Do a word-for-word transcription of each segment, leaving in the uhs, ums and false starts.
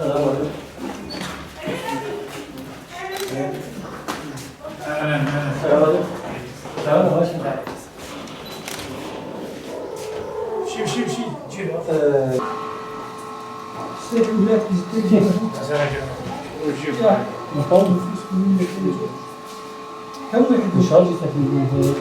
السلام عليكم. السلام عليكم. السلام عليكم. شيل، شيل، شيل، شيل. آه.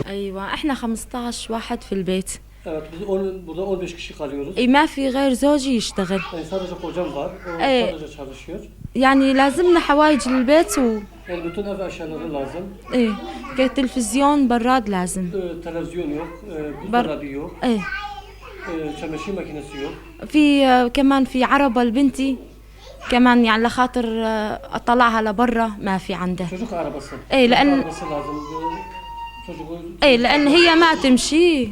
أيوة، إحنا خمستاش واحد في البيت. Evet, biz on, burada on beş kişi kalıyoruz. إي، ما في غير زوجي يشتغل. Yani sadece kocam var, o إيه. Sadece çalışıyor. يعني لازمنا حوايج البيت و Yani bütün ev eşyaları lazım. إيه، كتلفزيون براد لازم. Ee, televizyon yok, ee, بر- buzdolabı yok, إيه. Ee, çamaşır makinesi yok. في، آه، كمان في عربة لبنتي. كمان يعني لخاطر، آه، أطلعها لبرا ما في عندها. Çocuk arabası. إيه، Çocuk لأن arabası lazım. Ee, çocuğu إيه، لأن هي ما تمشي،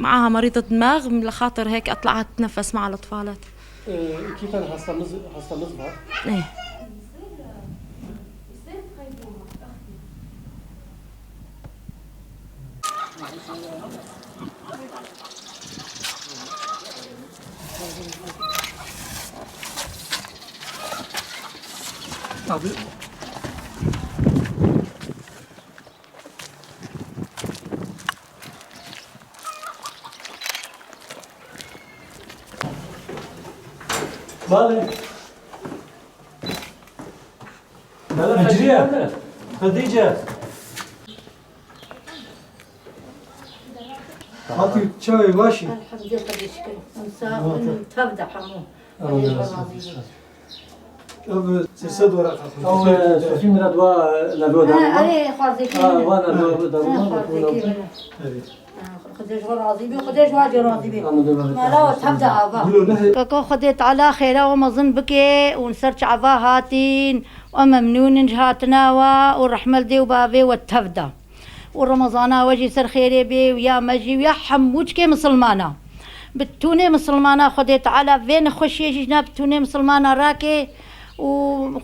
معاها مريضة دماغ، لخاطر هيك أطلعها تتنفس مع الأطفالات. Ee, iki tane hastamız, hastamız var. إيه. Abi. Bale. Bale, Hecrîye. Hecrîye. Xedîce. Hatî çawê başî? Elhamdülillah, Xwedê şikir. Hûn sax in, tev de hemû. Xwedê ji we razî be. Ev sê sed wereqa. Ew, e, Sofî Mirad wa, e, levê da. Ha, erê, xwarzekî min e. Ha, wa levê da. Ha, xwarzekî min e. Erê. Ha, Xwedê ji we razî be, Xwedê ji we jî razî be. Mala we tev de ava. Keko Xwedê Teala xêra we mezin bike û ser çava hatîn. Em memnûn in ji hatina we û rehmet dê û bavê we tev de. û Remezana we jî ser xêrê bê û ya me jî û ya hemû çikê misilmana. Bi tûnê misilmana Xwedê Teala vê nexweşiyê jî ji nav tûnê misilmana rake û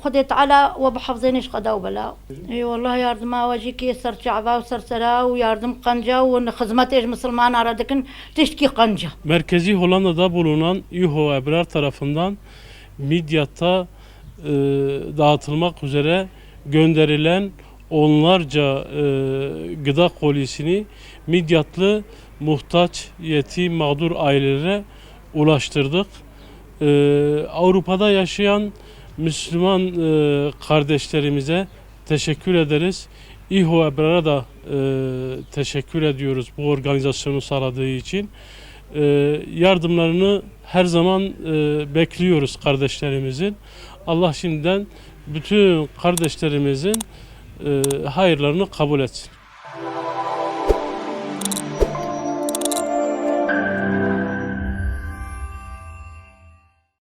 Xwedê Teala we bihefzêne ji qeda û bela. Ê wallah yardima we jî kê ser çava û ser sera û yardim qenc e û xizmetê ji misilmana re dikin tiştkî qenc e. Merkezi Hollanda'da bulunan İHO Ebrar tarafından Midyat'ta, e, dağıtılmak üzere gönderilen onlarca, e, gıda kolisini Midyatlı muhtaç, yetim, mağdur ailelere ulaştırdık. E, Avrupa'da yaşayan Müslüman, e, kardeşlerimize teşekkür ederiz. İHO Ebrar'a da, e, teşekkür ediyoruz bu organizasyonu sağladığı için. E, yardımlarını her zaman, e, bekliyoruz kardeşlerimizin. Allah şimdiden bütün kardeşlerimizin, e, hayırlarını kabul etsin.